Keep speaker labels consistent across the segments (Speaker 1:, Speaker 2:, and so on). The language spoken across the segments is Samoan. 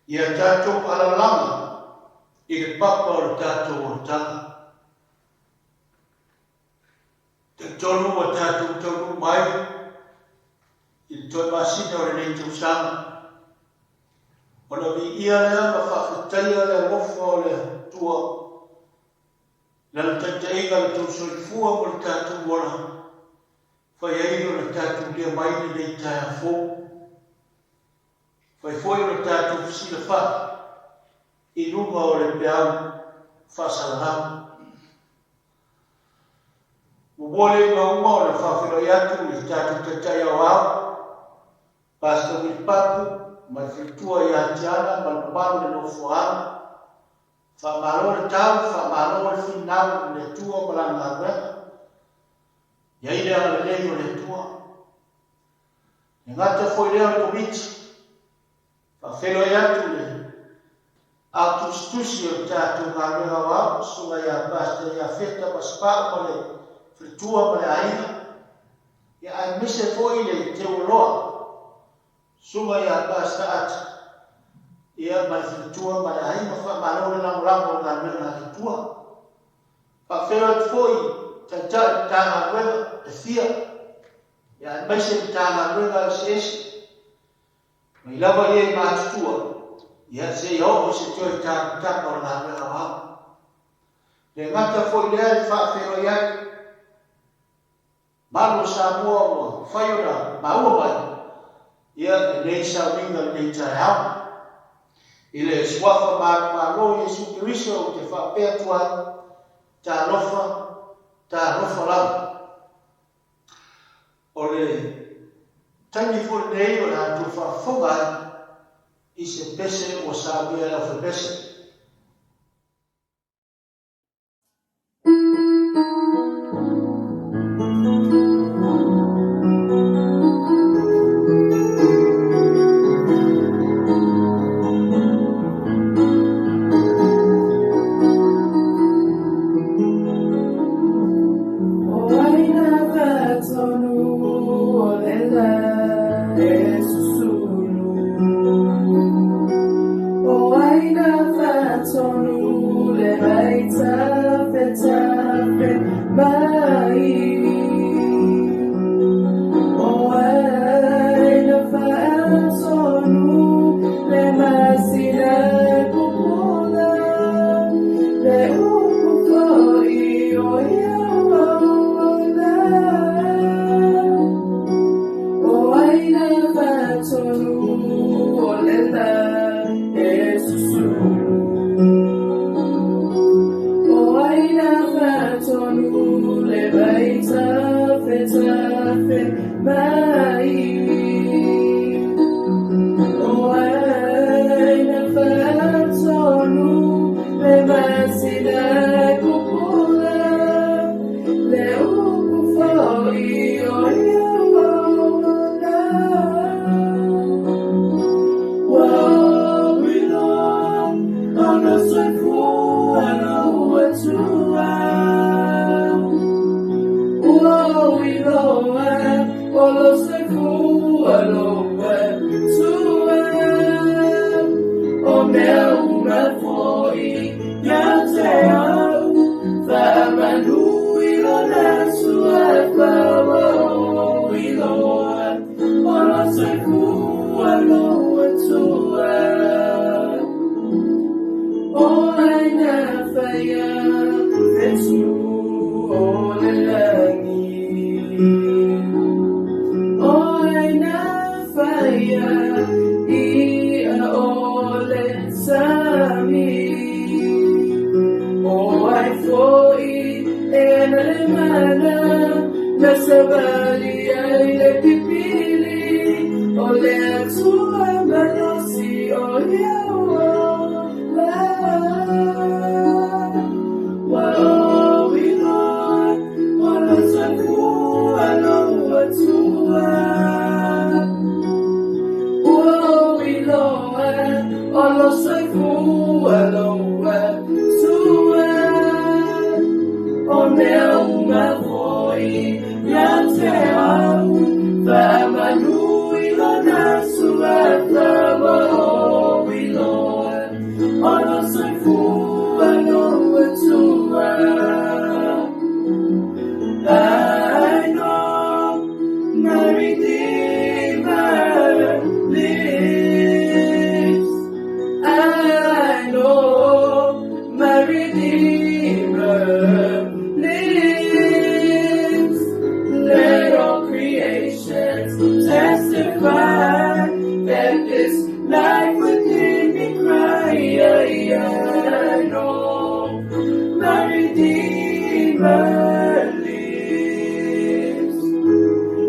Speaker 1: Ia tatou alalaga i le papa o le tatou olataga. Talitonu ua tatou taunuu mai i le toe masina o lenei tausaga. Ona viia lea ma faafetaia le alofa o le Atua i Lana taitaiga i lo outou soifua ma lo tatou ola, fai ai ona tatou lia mai lenei taeao fou. Fai foi ona tatou fesilafai i luga o le peau faasalalau. Muamua lea i mea uma ona faafeiloai atu i le tatou Taitai Aoao, Pastor Willie Papu ma le faletua ia Tiana ma le mamalu o le nofo a alo. Faamalo le tau, faamalo le finau i le Atua ma Lana galuega. I ai le agalelei o le Atua. E gata foi lea o le Komiti, faafeiloai atu le au tusitusi o le tatou galuega aoao, Susuga ia Pastor Iafeta Masepau ma le faletua ma le aiga, ia aemaise foi le teuoloa, Susuga ia Pastor Ata, ia ma le faletua ma le aiga, faamalo le lagolago o le galuega a le Atua. Faafeiloai atu foi Taitai o Matagaluega e fia, ia aemaise Matagaluega eseese, mai lava ia i matutua, ia seia oo i se toe tamataka o le galuega aoao. Le gata foi lea e faafeiloai atu, malu o Samoa ua mafai ona maua mai, ia lenei sauniga lenei taeao. I le suafa manumalo o Iesu Keriso ou te faapea atu ai, talofa, talofa lava. O le taimi foi lenei o le a tou faafofoga ai i se pese ua saunia e le aufaipese.
Speaker 2: and all my Redeemer lives.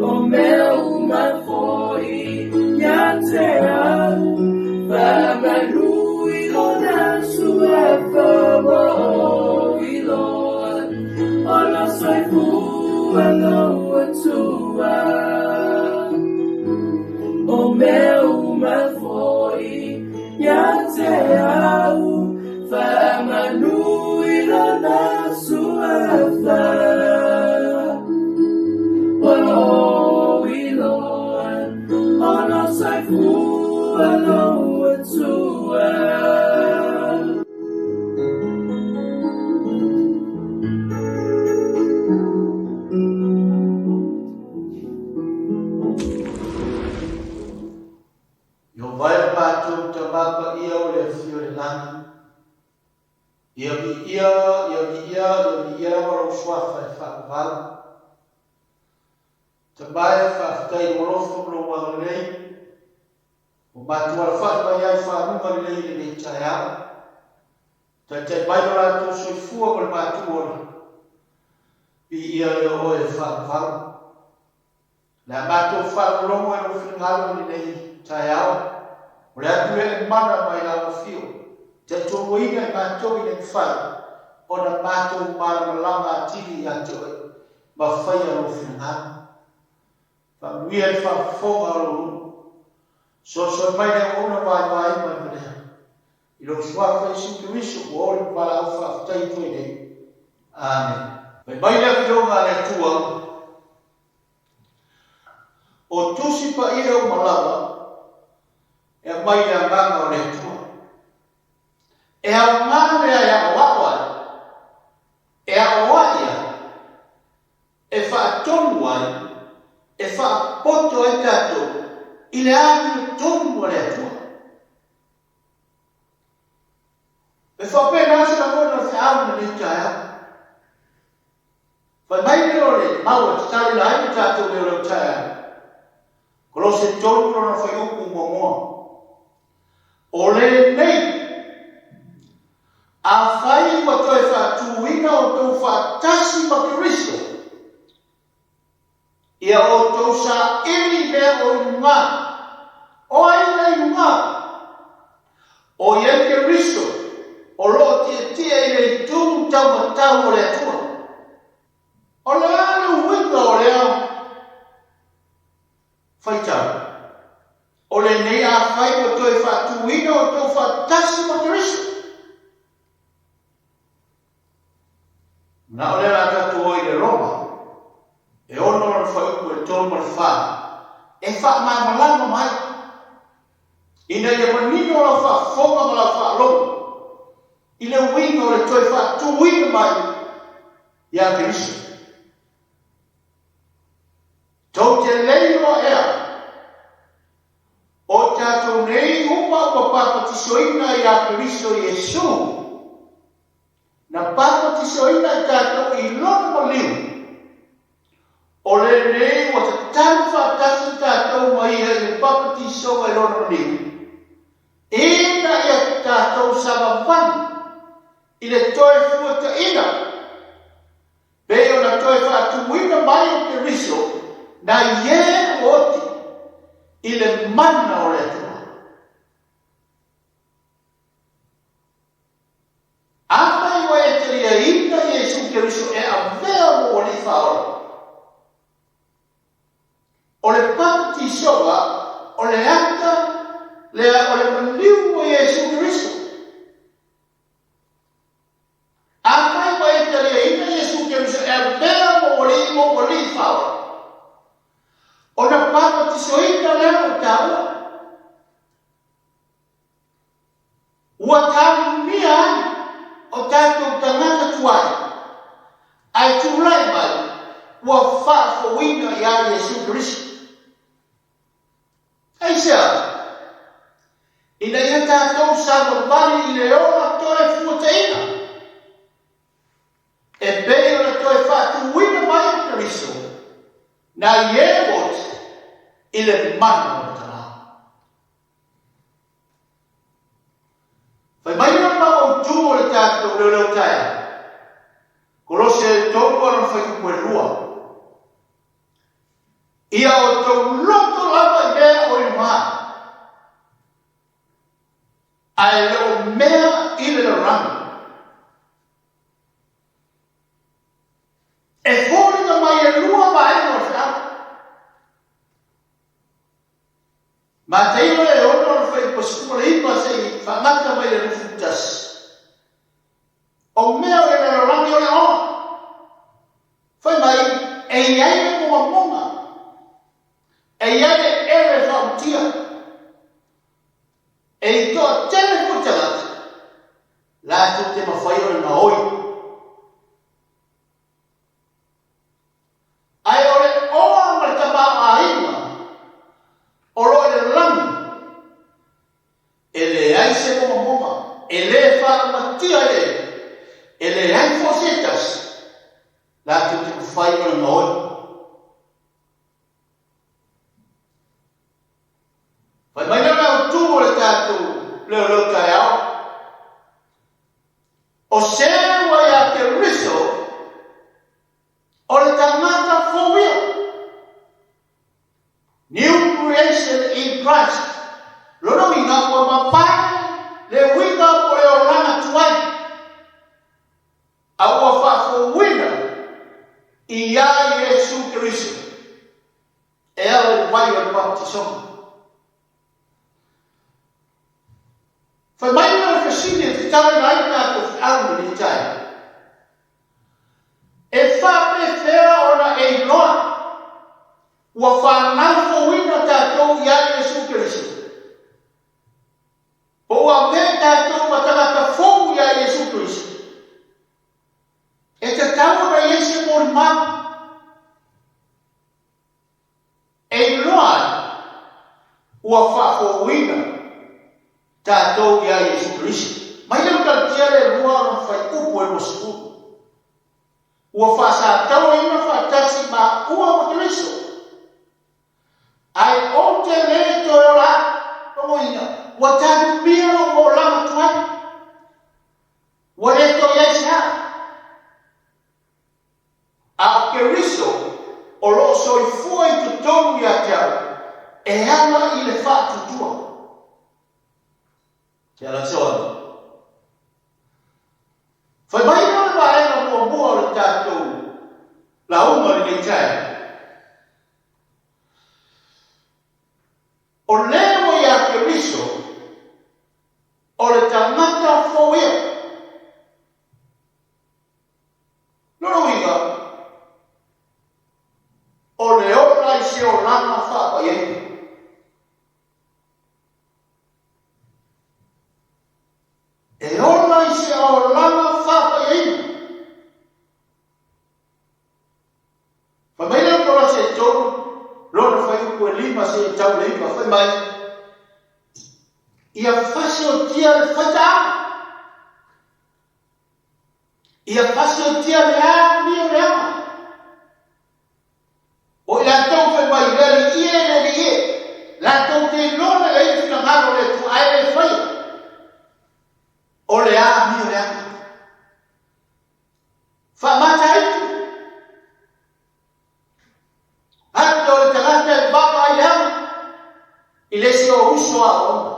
Speaker 2: O mea uma foi ia te au, faamalu i lona suafa ua ou iloa, o lo soifua lou Atua. O mea uma foi ia te au, faamalu i lona suafa ua ou iloa, o lo soifua lou Atua.
Speaker 1: Ieova e lo matou Tama Paia o le Afio i le Lagi, ia viia, ia viia, ia viia lava lou Suafa e faavavau. Tama e, faafetai i lou alofa ma lou agalelei, ua matou alafai mai ai i faguga lelei i lenei taeao. Taitai mai lo latou soifua ma le matou ola, viia lea o oe e faavavau. O le a matou faalogologo i lou finagalo i lenei taeao, o le atu lea e mana mai lau afio, taitoaluaina i matou ina ia mafai ona matou malamalama atili ia te oe ma faia lou finagalo. Faamanuia i le faafofoga o lou nuu. Soasoa mai le auauna vaivai ma le valea. I lou Suafa Iesu Keriso ua oli ma valaau faafetai atu ai nei. Amene. Fai mai le Afioga a le Atua, O Tusi Paia uma lava e aumai i le Agaga o le Atua. E aoga lea e aʻoaʻo ai, e aʻoaʻi ai, e faatonu ai, e faapoto ai tatou i le amiotonu a le Atua. E faapena se lagona o le feau i lenei taeao. Fai mai le o le mau e tataloina ai le tatou leoleo taeao. Kolose 3 lona fuaiupu muamua. O lenei, afai ua toe faatuina outou faatasi ma Keriso, Ia outou saili i mea o i luga. O ai lea i luga? O ia i Keriso, o lo o tietie i le itu taumatau o le Atua. O le a le uiga o lea faitau? O lenei afai ua toe faatuina outou faatasi ma Keriso. Manao lea o le a tatou o i le Roma, e ono lona fuaiupu e 3 ma le 4, e faamalamalama mai, ina ia manino lau faafofoga ma lau faalogo i le uiga o le toe faatuina mai ia Keriso. Tou te le iloa ea, o tatou nei uma ua papatisoina ia Keriso Iesu, Na papatisoina i tatou i lona maliu, o lenei ua tatalo faatasi tatou ma ia i le papatisoga i lona maliu, ina ia tatou savavali i le toe fuataina, pei ona toe faatumuina mai o Keriso nai e ua oti i le mana o le Atua. Afai ua e taliaina Iesu Keriso e avea mou Alii Faaola, o le papatisoga o le ata lea o le maliu o Iesu Keriso. Afai ua e taliaina Iesu Keriso e avea mou Alii mou Alii Faaola, ona papatisoina lea o taua. Ua taumia ai o tatou tagata tuai, ae tulai mai ua faafouina iā Iesu Keriso. Aisea? Ina ia tatou savavali i le ola toe fuataina, e pei ona toe faatuina mai o Keriso nai e ua oti i le mana o le Tama. Fai mai le mau leoleo taeao, Kolose e tolu a lona fuaiupu e lua. Ia outou loto lava i mea o i luga, ae le o mea i le lalolagi. E foliga mai e lua vaega o le feau. Mataio e ono le fuaiupu 19 se'i faamata mai le 21. O mea o le lalolagi o le oa. Fai mai, e i ai le mogamoga, e i ai le ele faautia, e i toatele foi tagata, latou te mafai ona gaoi. Ae o le oa ma le tamaoaiga o lo o i le lagi, e leai se mogamoga, e le faaumatia i le ele, e leai foi se tasi latou te mafai ona gaoi. Fai mai lea o le autu o le tatou leoleo taeao, o se ua ia Keriso, o le tagata fou ia. New creation in Christ. Lona uiga ua mavae le uiga po o le olaga tuai, a ua faafouina iā Iesu Keriso e ala i le vai o le baptisoga. Fai mai lea o le fesili e tatalaina ai le tatou feau i lenei taeao. E faapefea ona e iloa ua fanau fouina tatou iā Iesu Keriso? Po ua avea tatou ma tagata fou iā Iesu Keriso? E tatau ona i ai se molimau e iloa ai ua faafouina tatou iā Iesu Keriso. Mai le Galatia le lua ona fuaiupu e 20. Ua faasatauaina faatasi maua ma Keriso, ae ou te le toe ola au. Logoina, ua tanumia lou olaga tuai, ua le toe i ai se ao. A o Keriso o lo o soifua i totonu ia te au, e ala i le faatuatua. Te ala soa. Fai mai lea o le vaega muamua o le tatou lauga i lenei taeao. O le ua ia Keriso, o le tagata fou ia. Lona uiga, o le ola i se olaga faapaiaina. E ola i se olaga faapaiaina. Fai mai lea o Kolose e tolu, lona fuaiupu e lima seia tau le iva, fai mai, Ia fasiotia le faitaau, ia fasiotia le amio leaga. O i latou fai mai, le Alii e, le Alii e, latou te iloa lelei le finagalo o le Atua, ae le faia, o le amio leaga. Faamataitu. Ata o le tagata e vaavaai leaga i le isi o uso aoaoga.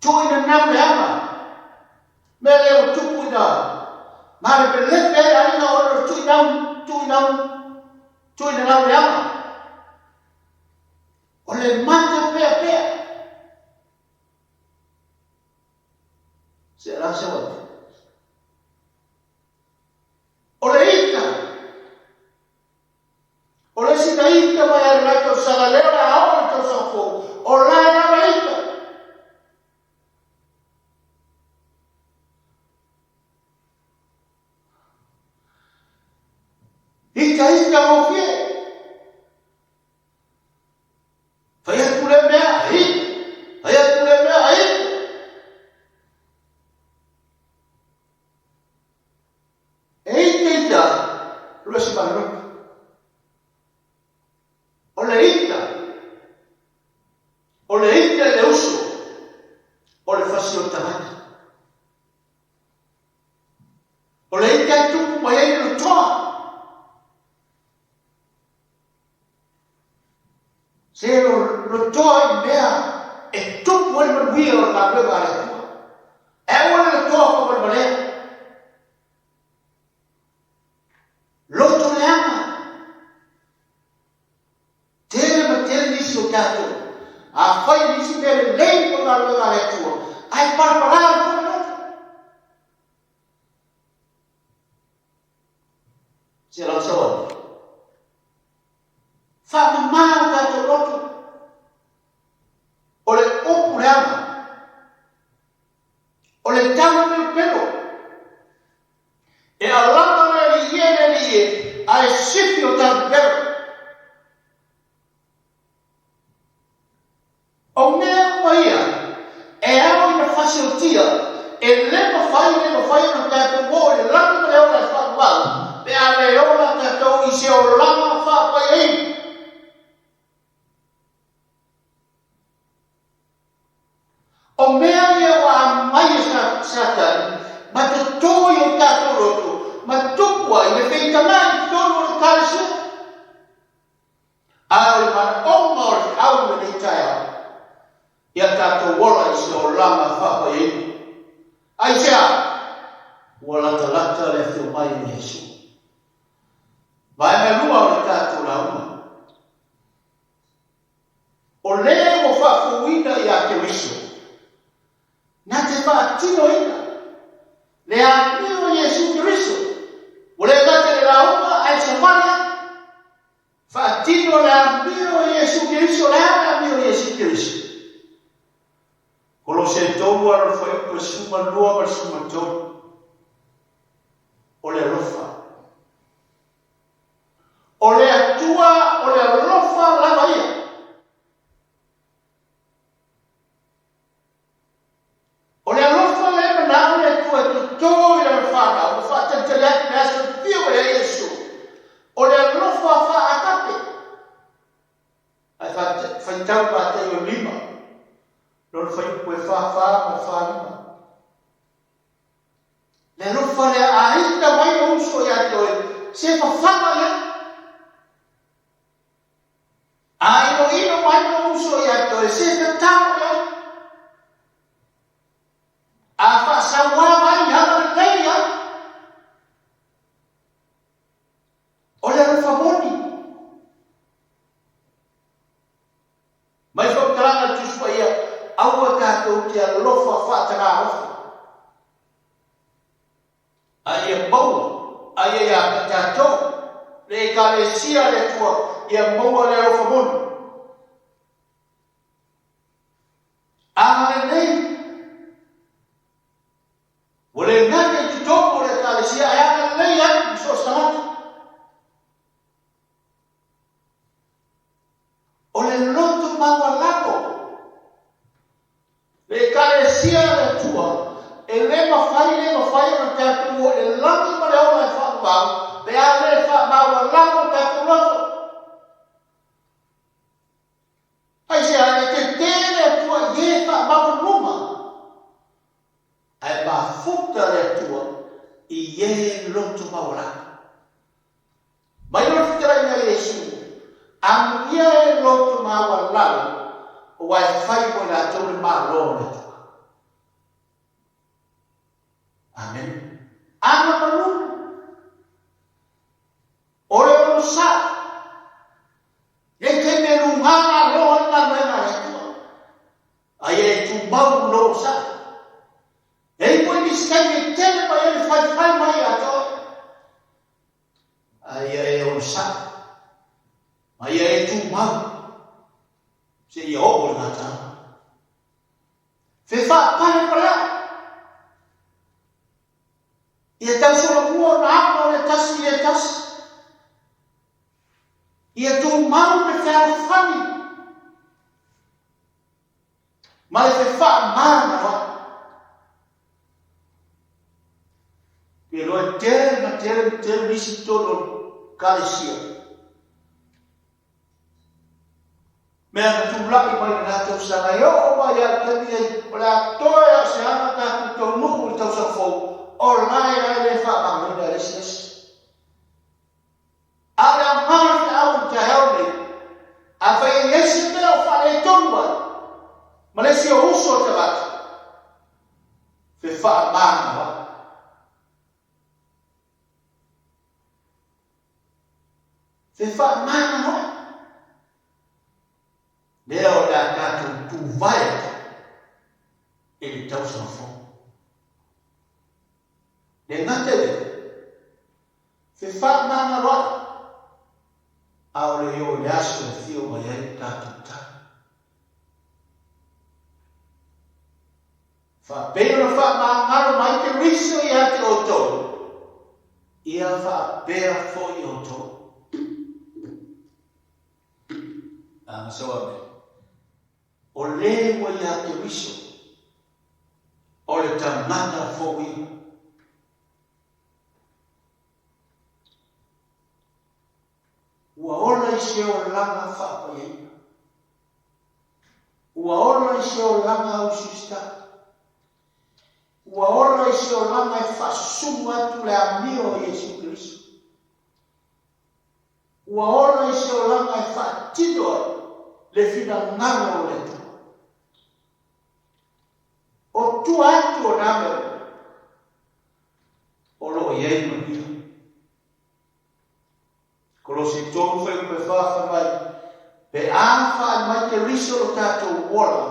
Speaker 1: Tuuina nau leaga, mea lea ua tupu ina malepelepe ai aiga ona o le tuuinau, tuuinau, tuuina nau leaga. O le mata peapea. Se la se watu. O le ita. O le isi na ita mai ai le la tausaga lea o le a oo i le tausaga fou, o la e lava ita. Ita ita gofie. Fai atu Se lotoa i mea e tupu ai le manuia o le galuega a le Atua. E aua le lotoa faamalemalea. Loto leaga. Tele ma tele nisi o tatou. Afai nisi mea lelei mo le galuega a le Atua, ae palapala ai foi le loto. Se lau sau ane. Faamama o tatou loto. O le upu leaga. O le tau pelopelo. E alama le alii e le alii e, ae sifi o tau pepelo. O mea uma ia, e ao ina fasiotia, e le mafai, le mafai ona tatou oo i le lagi ma le ola e faavavau, pe a le ola tatou i se olaga faapaiaina. O mea ia ua aumai e Satani ma totō i o tatou loto ma tupu ai le feitagai i totonu o le Ekalesia. A o le manaoga o le feau i lenei taeao, ia tatou ola i se olaga faapaiaina. Aisea? Ua latalata le afio mai o Iesu. Vaega lua o le tatou lauga. O le ua faafouina ia Keriso, na te faatinoina le amio o Iesu Keriso. Ua le gata i le lauga ae savali ai. Faatino le amio o Iesu Keriso, le a le amio o Iesu Keriso? Kolose 3 ala o le fuaiupu e 12 ma le 13. O le alofa. O le Atua o le alofa lava ia. O le alofa lea e manao le Atua e totō i lana fanau ma faatalitali atu i le aso e afio mai ai Iesu. O le alofa faa-agape. Ae faitau Mataio 5, lona fuaiupu e 44 ma le 45. Le alofa lea a ita mai lou uso ia te oe, se fafaga i ai. A inoino mai lou uso ia te oe, se tatalo i ai. A faasauā mai, agalelei i ai. O le alofa moni. Mai faamatalaga a le Tusi Paia, Aua tatou te alofa faatagalofa, a ia maua, a ia ia te tatou, le Ekalesia a le Atua, ia maua le alofa moni. Agalelei. Ua le gata i totonu o le Ekalesia, ae agalelei atu i so o se tagata. O le loto maualalo. Le Ekalesia a le Atua, e le mafai, le mafai ona tatou o i le lagi ma le ola e faavavau, pe a le faamaualalo o tatou loto. Aisea, e tetē le Atua i e faamaualuluga, ae mafuta le Atua i e loto maualalo. Mai lona fetalaiga a Iesu, Amuia e loto maualalo, aua e fai mo i latou le Malo o le Atua. Amene. Aga malulu. O le onosai. Nei taimi e lugā loa ai galuega a le Atua. Aia e tumau lo onosai. E i ai foi nisi taimi e tele mai ai le faifai mai ia te oe. Aia e onosai. Aia e tumau. Seia oo i le gataaga. Fefaapale-paleao. Ia tausolomua ona aga o le tasi i le tasi. Ia tumau le fealofani ma le fefaamagaloai. Pe iloa e tele ma tele ma tele nisi i totonu o le Ekalesia. Mea na tulai mai i lena tausaga e oo mai lava i le taimi nei, o le a toe lava o se aga tatou taunuu i le tausaga fou, o lae la e le faamagaloina e le isi isi. A o le aoga o le feau i le taeao lenei, afai e i ai se mea o faaletonu ai ma le isi o uso o tagata, fefaamagaloai. Fefaamagaloai. Lea o le a tatou tuvae atu i le tausaga fou. Le gata i lea, fefaamagaloai, a o le i oo i le aso e afio mai ai le tatou Tali. Faapei ona faamagalo mai Keriso ia te outou, ia faapea foi outou. Agasau. O le ua ia Keriso, o le tagata fouina. Ua ola i se olaga faapaiaina. Ua ola i se olaga ausiusitala. Ua ola i se olaga e faasusu atu le amio o Iesu Keriso. Ua ola i se olaga e faatino ai le finagalo o le Atua. O tua atu o na mea uma, o lo o i ai manuia. Kolose 3 fuaiupu 4 fai mai, Pe a faaali mai Keriso lo tatou ola,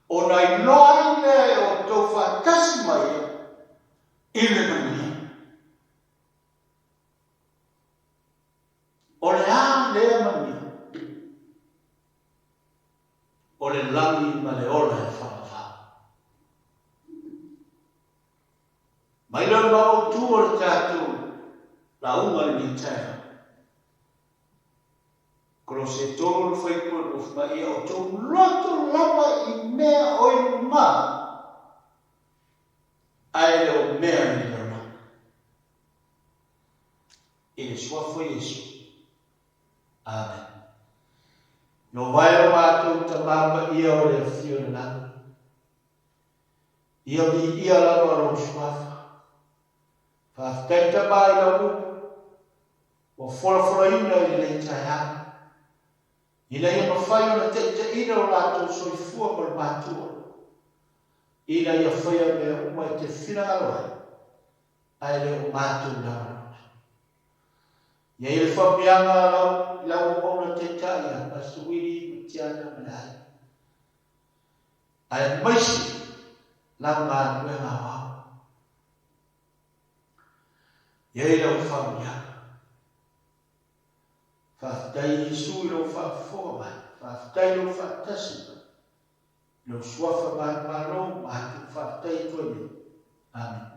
Speaker 1: ona iloa ai lea e outou faatasi ma ia i le manuia. O le a lea manuia? O le lagi ma le ola e faavavau. Mai lea o le maumautu o le tatou lauga i lenei taeao. Kolose 3 le fuaiupu e 2 fai mai, Ia outou loto lava i mea o i luga, ae le o mea i le lalolagi. I le suafa o Iesu. Amen. Ieova e o matou Tama Paia o le afio i le lagi. Ia viia lava lou suafa. Faafetai Tama i lau upu ua folafolaina i lenei taeao, ina ia mafai ona taitaiina lo latou soifua ma le matua, ina ia faia mea uma e te finagalo ai, ae le o matou lava loto. Ia i le faamanuiaga a lau, i lau auauna taitai ia Pastor Willie ma Tiana ma le aiga. Aemaise lau galuega aoao. Ia i lau faamanuiaga. Faafetai Iesu i lou faafofoga mai. Faafetai i lou faatasi mai. I lou suafa manumalo, matou faafetai atu ai nei. Amene.